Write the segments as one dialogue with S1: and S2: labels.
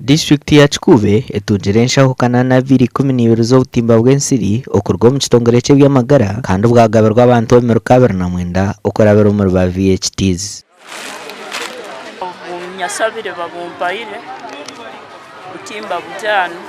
S1: Disiturikiti ya Kikuube etungire enshaho kanaana 212 z'obutimba bw'ensiri okuruga omu kitongore ky'eby'amagara kandi bwagabirwa abantu omu miruka 29 okurabira omuri ba VHTs.
S2: Obunyasabire babumpaire butimba butaano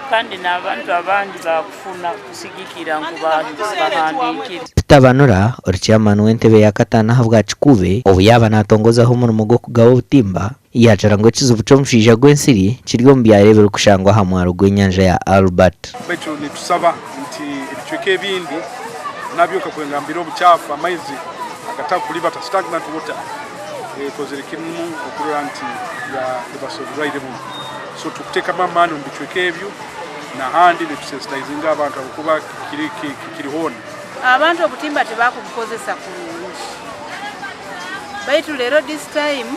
S2: kandi n'abantu abandi baakufuna kusigikira ngu bahandiikire.
S1: Peter Banura ori chairman w'entebe ya kataano ahabwa Kikuube obu yaaba natongozaho omurimo gw'okugaba obutimba yaagira ngu ekizibu ky'omushaija gw'ensiri kiri omu byaro ebirikushangwa aha mwaro gw'enyanja ya Albert.
S3: Baitu nitusaba nti ebicweka ebindi nabyo nka kwengambire obukyafu amaizi agatakuribata, stagnant water, ekozire kirimu okurora nti yabasa oburwaire bunu. So tukutekamu amaani omu bicweka ebyo nahandi nitusensitizinga abantu ahabwokuba kiri hoona.
S4: Abantu obutimba tibakubukozesa kurungi baitu leero this time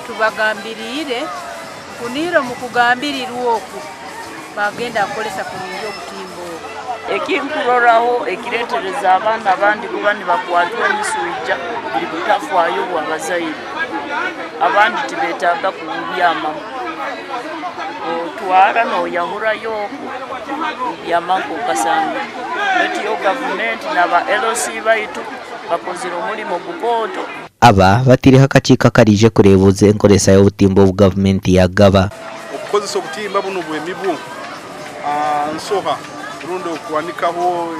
S4: tubagambiriire Kuniire omu kugambirirwa oku, bagenda kukolesa kurungi obutimba obu.
S2: Ekinkuroraho ekiretereza abaana abandi kuba nibakwatwa emiswija buli butafwayo bw'abazaire. Abandi tibetaaga kububyamamu. Otwara noyahurayo okwo obyama nk'okasangire. Baitu yo gavumenti n'aba LC baitu bakozire omulimo gukooto.
S1: Aba bataireho akakiiko akaraije kureebuuza enkoresa y'obutimba obu gavumenti yaagaba.
S3: Okukozesa obutimba bunu obw'emibu aha nsoha rundi okwanikaho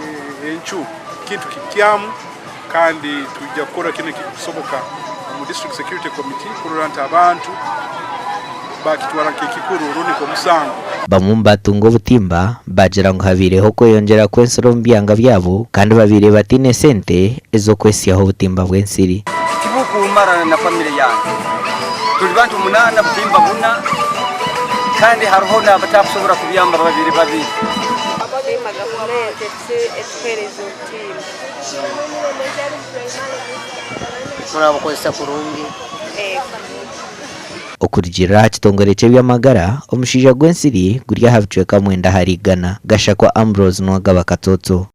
S3: encu kintu kikyamu kandi twija kukora kyona ekirikusoboka omu District Security Committee kurora nti abantu bakitwara nk'ekikuru rundi nk'omusango.
S1: Bamwe omu baatunga obutimba baagira ngu habaireho okweyongyera kw'ensiri omu byanga byabo kandi babaire bataine sente ez'okwesyaho obutimba bw'ensiri.
S5: Tibukumara na famire yange. Turi bantu munaana butimba buna kandi hariho n'abatakusobora kubyamba babiri babiri.
S6: Tusiima gavumenti etuheereza obutimba.
S7: Murabukozesa kurungi?
S6: Ego.
S1: Okurugiirira aha kitongore ky'eby'amagara, omushaija gw'ensiri guri aha bicweka mwenda ahari igana. Gashakwa Ambrose Nuwagaba Katsotso.